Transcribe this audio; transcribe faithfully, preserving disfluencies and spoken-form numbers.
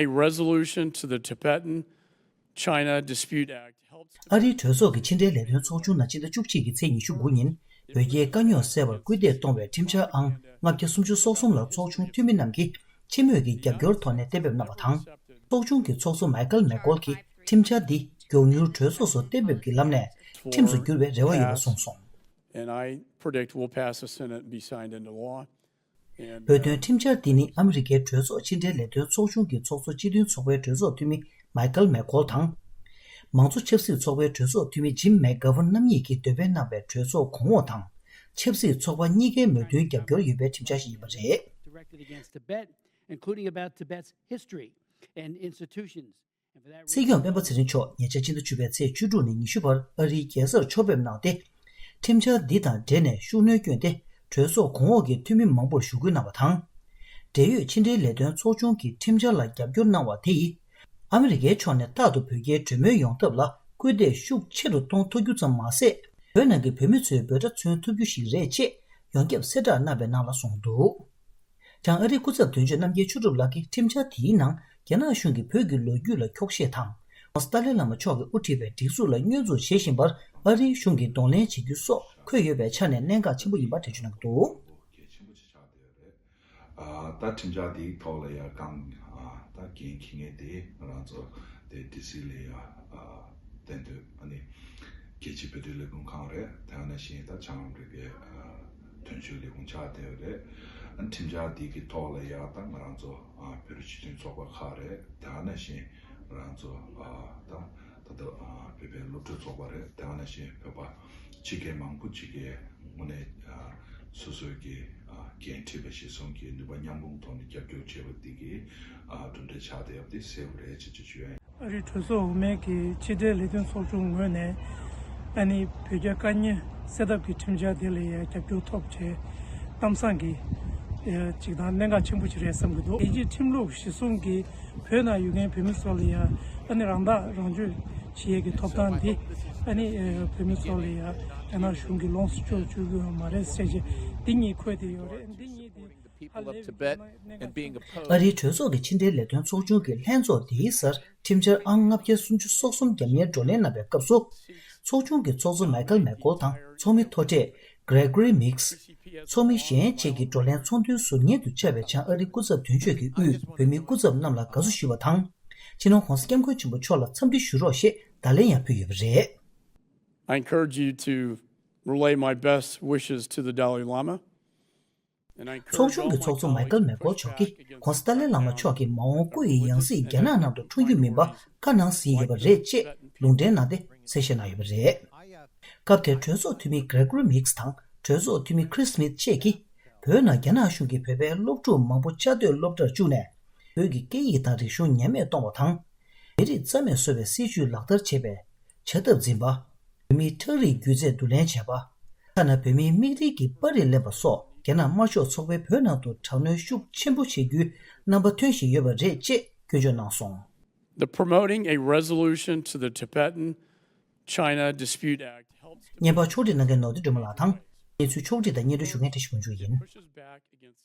A resolution to the Tibetan China Dispute Act helps ཨ་རིའི་གྲོས་ཚོགས་ཀྱི་ཕྱི་འབྲེལ་ལས་དོན་ཚོགས་ཆུང་ནང་སྤྱི་ཟླ་བཅུ་གཅིག་གི་ཚེས་ཉི་ཤུ་དགུ་ཉིན་བོད་རྒྱའི་དཀའ་རྙོག་སེལ་བར་སྐུལ་འདེད་གཏོང་བའི་ཁྲིམས་འཆར་ཨང་ལྔ་བརྒྱ་སུམ་ཅུ་སོ་གསུམ་ལ་ཚོགས་ཆུང་འཐུས་མི་རྣམས་ཀྱིས་སྤྱི་མོས་ཀྱི་རྒྱབ་སྐྱོར་ཐོག་ནས་གཏན་འབེབས་གནང་བ་དང་། ཚོགས་ཆུང་གི་ཚོགས་གཙོ་མའི་ཀལ་མེག་ཀོལ་གྱིས་ཁྲིམས་འཆར་འདི་མགྱོགས་མྱུར་གྲོས་ཚོགས་སུ་གཏན་འབེབས་ཀྱི་ལམ་ནས་ཁྲིམས་སུ་འགྱུར་བའི་རེ་བ་ཡོད་པ་གསུངས་སོང་། And I predict will pass the Senate and be signed into law. བོད་དོན་ཁྲིམས་འཆར་འདི་ནི་ཨ་མི་རི་ཀའི་གྲོས་ཚོགས་ཕྱི་འབྲེལ་ལས་དོན་ཚོགས་ཆུང་གི་ཚོགས་གཙོ་སྤྱི་མཐུན་ཚོགས་པའི་གྲོས་ཚོགས་འཐུས་མི་མའི་ཀལ་མེག་ཀོལ་དང་། མང་གཙོ་ཆབ་སྲིད་ཚོགས་པའི་གྲོས་ཚོགས་འཐུས་མི་ཇིམ་མེག་གྷ་ཝན་རྣམ་གཉིས་ཀྱིས་འདོད་པ་གནང་བའི་གྲོས་ཚོགས་གོང་འོག་དང་། ཆབ་སྲིད་ཚོགས་པ་གཉིས་ཀའི་མོས་མཐུན་རྒྱབ་སྐྱོར་ཡོད་པའི་ཁྲིམས་འཆར་ཞིག་ཡིན་པ་རེད། Directed against Tibet, including about Tibet's history and institutions. སྲིད་སྐྱོང་སྤེན་པ་ཚེ་རིང་མཆོག་ཉེ་ཆར་སྤྱི་ཟླ་བཅུ་པའི་ཚེས་བཅུ་དྲུག་ནས་ཉི་ཤུ་བར་ཨ་རིའི་རྒྱལ་སར་ཕྱོགས་ཕེབས་གནང་སྟེ། ཁྲིམས་འཆར་འདི་དང་འབྲེལ་ནས་ཤུགས་སྣོན་བསྐྱོན་ཏེ་གྲོས་ཚོགས་གོང་འོག་གི་འཐུས་མི་མང་པོར་ཞུ་སྐུལ་གནང་བ་དང་། འབྲེལ་ཡོད་ཕྱི་འབྲེལ་ལས་དོན་ཚོགས་ཆུང་གིས་ཁྲིམས་འཆར་ལ་རྒྱབ་སྐྱོར་གནང་བ་དེ་ཡིས། ཨ་མི་རི་ཀའི་ཕྱོགས་ནས་རྟག་ཏུ་བོད་རྒྱའི་གྲོས་མོལ་ཡོང་ཐབས་ལ་སྐུལ་འདེད་ཤུགས་ཆེ་རུ་གཏོང་ཐུབ་རྒྱུ་ཙམ་མ་ཟད། བོད་ནང་གི་བོད་མི་ཚོའི་འབོད་སྒྲ་མཚོན་ཐུབ་རྒྱུ་ཞིག་རེད་ཅེས་ཡོངས་ཁྱབ་གསལ་བསྒྲགས་གནང་བའི་ནང་ལ་གསུངས་འདུག། བྱང་ཨ་རིའི་སྐུ་ཚབ་དོན་གཅོད་རྣམ་རྒྱལ་ཆོས་གྲུབ་ལགས་ཀྱིས་ཁྲིམས་འཆར་དེའི་ནང་རྒྱ་ནག་གཞུང་གིས་བོད་ཀྱི་ལོ་རྒྱུས་ལ་འཁྱོག་བཤད་དང་། ྋགོང་ས་ཏཱ་ལའི་བླ་མ་མཆོག་གིས་དབུ་ཁྲིད་པའི་སྒྲིག་འཛུགས་ལ་བསྙོན་འཛུགས་བྱེད་བཞིན་པར་ཨ་རིའི་གཞུང་གིས་གདོང་ལེན་བྱེད་རྒྱུ་སོགས་འཁོད་ཡོད་པའི་ཆ་ནས་གནད་འགག་ཆེན་པོ་ཡིན་པ་འགྲེལ་བརྗོད་གནང་གི་འདུག། གལ་ཆེན་པོ་ཅིག་ཆགས་བསྡད་ཡོད་རེད། ཨ་ད་ཁྲིམས་འཆར་དེའི་ཐོག་ལ་ཡ་གང་ཨ་ད་འགན་འཁྱེར་མཁན་དེ་ང་རང་ཚོ་དེ་ཌི་སི་ལ་ཡ་ཨ་གཏན་སྡོད་ཨ་ནི་རྒྱལ་སྤྱིའི་བོད་དོན་ལས་ཁུངས་ཁང་རེད། དེ་ནང་བཞིན་ད་བྱང་ཨ་མི་རི་ཀའི་ཨ་དོན་གཅོད་ལས་ཁུངས་ཆགས་བསྡད་ཡོད་རེད། ཨ་ཁྲིམས་འཆར་དེ་གི་ཐོག་ལ་ཡ་ད་ང་རང་ཚོ་ཨ་བོད་རིགས་སྤྱི་མཐུན་ཚོགས་པ་ཁག་རེད། དེ་ནང་བཞིན་ང་རང་ཚོ་ཨ་ད་ད་ལྟ་ཨ་བོད་པའི་སློབ་ཕྲུག་ཚོགས་པ་རེད། དེ་ནང་བཞིན་བོད་པ་ཕྱི་རྒྱལ་མང་པོ་ཅིག་གིས་དངོས་གནས་ཨ་སོ་སོའི་གི་ཨ་འགན་འཁྲི་བ་གཞིར་བཟུང་གིས་ནུས་པ་མཉམ་སྤུངས་ཐོག་ནས་རྒྱབ་སྐྱོར་བྱས་པ་འདི་གིས་ཨ་གྲུབ་འབྲས་ཆགས་བསྡད་ཡོད་པ་འདི་གསལ་པོ་རེད་ཅེས་ཅིག་ཞུ་ཡ་ཡིན། ཨ་རིའི་གྲོས་ཚོགས་འོག་མའི་གི་ཕྱི་འབྲེལ་ལས་དོན་ཚོགས་ཆུང་ངོས་ནས་ཨ་ནི་བོད་རྒྱ་དཀའ་ཉེན་སེལ་ཐབས་ཀྱི་ཁྲིམས་འཆར་དེ་ལ་ཡང་རྒྱབ་སྐྱོར་ཐོབ་བྱས་གཏམ་བཟང་གི་ཨ་ཅིག་དང་གནད་འགག་ཆེན་པོ་ཅིག་རེད་བསམ་གྱི་འདུག། རྒྱལ་སྤྱིའི་ཁྲིམས་ལུགས་གཞིར་བཟུང་གི་བོད་ནང་ཡོད་མཁན་བོད་མི་ཚོ་ལ་ཡང་ཨ་ནི་རང་ཐག་རང་གཅོད་བྱེད་ཡས་ཀྱི་ཐོབ་ཐང་འདི་ཨ་ནི་ཨ་བོད་མི་ཚོ་ལ་ཡང་རྒྱ་ནག་གཞུང་གིས་ལོངས་སུ་སྤྱོད་བཅུག་གི་ཡོད་མ་རེད་ཟེར་བྱས་འདི་གཉིས་འཁོད་དེ་ཡོད་རེད། འདི་གཉིས་དེ་ཧ་ལས་པའི་གནད་འགག་ཆེན་པོ། ཨ་རིའི་གྲོས་ཚོགས་ཀྱི་ཕྱི་འབྲེལ་ལས་དོན་ཚོགས་ཆུང་གི་ལྷན་ཚོགས་དེའི་སར་ཁྲིམས་འཆར་ཨང་ལྔ་བརྒྱ་སུམ་ཅུ་སོ་གསུམ་རྒྱབ་གཉེར་བགྲོ་གླེང་གནང་བའི་སྐབས་སུ། ཚོགས་ཆུང་གི་ཚོགས་གཙོ་མའི་ཀལ་མེག་ཀོལ་དང་ཚོགས་མི་མཐོ་གྲས་གྷི་རེ་གྷོ་རི་མིག་སི། ཚོགས་མི་གཞན་བཅས་ཀྱིས་བགྲོ་གླེང་ཚོགས་འདུའི་ཟུར་ཉན་དུ་བཅར་བའི་བྱང་ཨ་རིའི་སྐུ་ཚབ་དོན་གཅོད་ཀྱི་དབུས་བོད་མིའི་སྐུ་ཚབ་རྣམས་ལ་དགའ་བསུ་ཞུས་པ་དང་། སྤྱི་ནོར་༧གོང་ས་༧སྐྱབས་མགོན་ཆེན་པོ་མཆོག་ལ་འཚམས་འདྲི་ཞུ་རོགས་ཞེས་བརྡ་ལན་ཡང་ཕུལ་ཡོད་པ་རེད། I encourage you to relay my best wishes to the Dalai Lama. And I encourage all my colleagues to push back against ཚོགས་ཆུང་གི་ཚོགས་གཙོ་མའི་ཀལ་མེག་ཀོལ་མཆོག་གིས་༧གོང་ས་ཏཱ་ལའི་བླ་མ་མཆོག་གིས་མ་འོངས་སྐུ་ཡི་ཡང་སྲིད་རྒྱ་ནག་ནང་དུ་འཁྲུངས་རྒྱུ་མིན་པ་བཀའ་གནང་ཟིན་ཡོད་པ་རེད་ཅེས་ལུང་འདྲེན་གནང་སྟེ་གསལ་བཤད་གནང་ཡོད་པ་རེད། སྐབས་དེར་གྲོས་ཚོགས་འཐུས་མི་གྷི་རེ་གྷོ་རི་མིག་སི་དང་གྲོས་ཚོགས་འཐུས་མི་ཁི་རིས་སྨིད་བཅས་ཀྱིས་བོད་ནང་རྒྱ་ནག་གཞུང་གིས་བོད་པའི་སློབ་ཕྲུག་མང་པོ་བཅའ་སྡོད་སློབ་གྲྭར་བཅུག་ནས་བོད་ཀྱི་སྐད་ཡིག་དང་རིག་གཞུང་ཉམས་མེད་གཏོང་བ་དང་། མི་རིགས་རྩ་མེད་བཟོ་བའི་སྲིད་བྱུས་ལག་བསྟར་བྱེད་པའི་བྱ་ཐབས་འཛིན་པ། བོད་མིའི་ཁྲག་རིགས་སྒྱུ་རྩལ་བསྡུ་ལེན་བྱས་པ། ཐ་ན་བོད་མིའི་མིག་རིལ་གྱི་པར་རིས་ལེན་པ་སོགས་རྒྱ་ནག་དམར་ཤོག་ཚོགས་པའི་བོད་ནང་དུ་དྲག་གནོན་ཤུགས་ཆེན་པོ་བྱེད་རྒྱུའི་རྣམ་པ་ཐོན་བཞིན་ཡོད་པ་རེད་ཅེས་སྐྱོན་བརྗོད་གནང་སོང་། The promoting a resolution to the Tibetan China Dispute Act helps to བརྙན་པར་ཕྱོགས་སྒྲིག་གནང་མཁན་ནོར་བུ་སྒྲོལ་མ་ལགས་དང་། གནས་ཚུལ་ཕྱོགས་སྒྲིག་དང་སྙན་སྒྲོན་ཞུ་མཁན་བཀྲ་ཤིས་ཕུན་ཚོགས་ཡིན། Pushes back against